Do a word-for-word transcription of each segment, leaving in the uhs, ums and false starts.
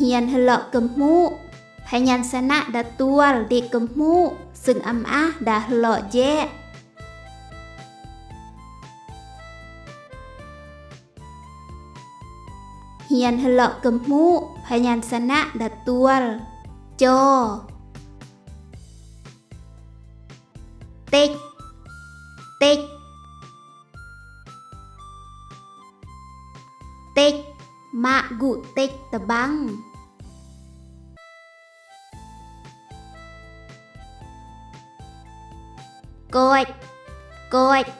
Hian helo' kemhu', phanyan sana' da tual de' kemhu', seng am ah da helo' je'. Hian helo' kemhu', phanyan sana' da tual. Co. Tech. Tech. Tech. Ma' gu' tech tebang. Koch. Koch.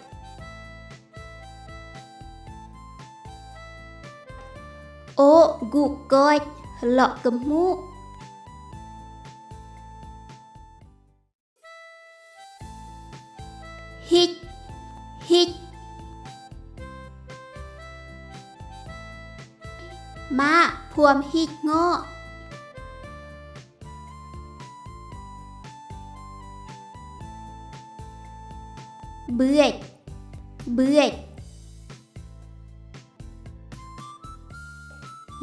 O gu' koch, helo' kemhu'. Hich. Hich. Ma' phuam hich ngo'. Bưch. Bưch.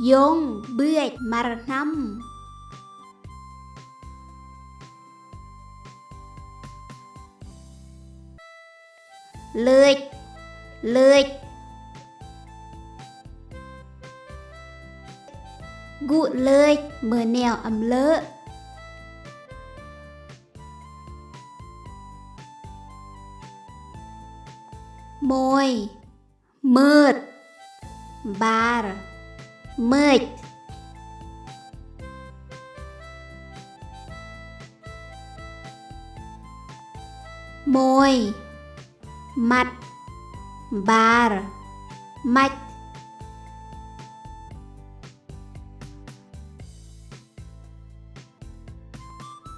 Yong bưch mar hnam. Lưch. Lưch. Gu' lưch mơneo am lơ'. Môi. Mơt. Bar. Mơch. Môi. Mặt. Bar. Mạch.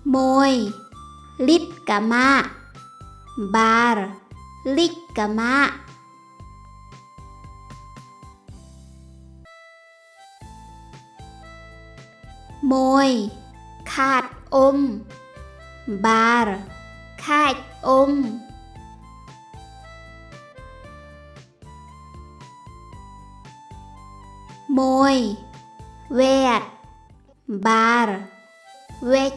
Môi. Lit kama'. Bar. Lich kama'. Môi. Khat ôm. Bar. Khach ôm. Môi. Wet. Bar. Wech.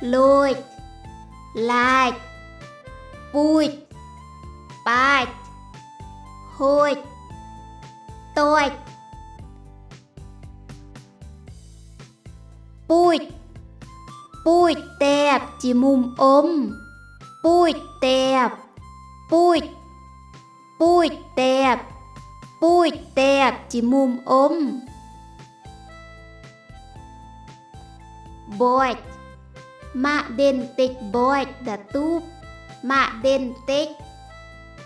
Loch. Lach. Puch. Pach. Hoch. Toch. Puch. Puch tep, chi mum ôm. Puch tep. Puch. Puch tep. Puch tep, chi mum ôm. Boch. Ma' den tech boch da tup. Ma' den tech.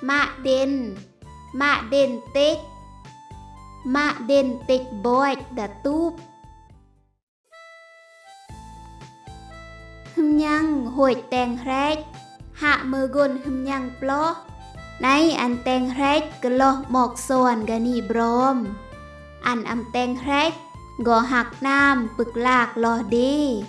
Ma' den. Ma' den tech. Ma' den tech boch da tup. Hmnhăng hoch teng hrech, hă mơgon hmnhăng ploh. Nai ăn teng hrech kơ loh mok soan gani brom. Ăn am teng hrech, gŏ hăk nam pơklak loh de.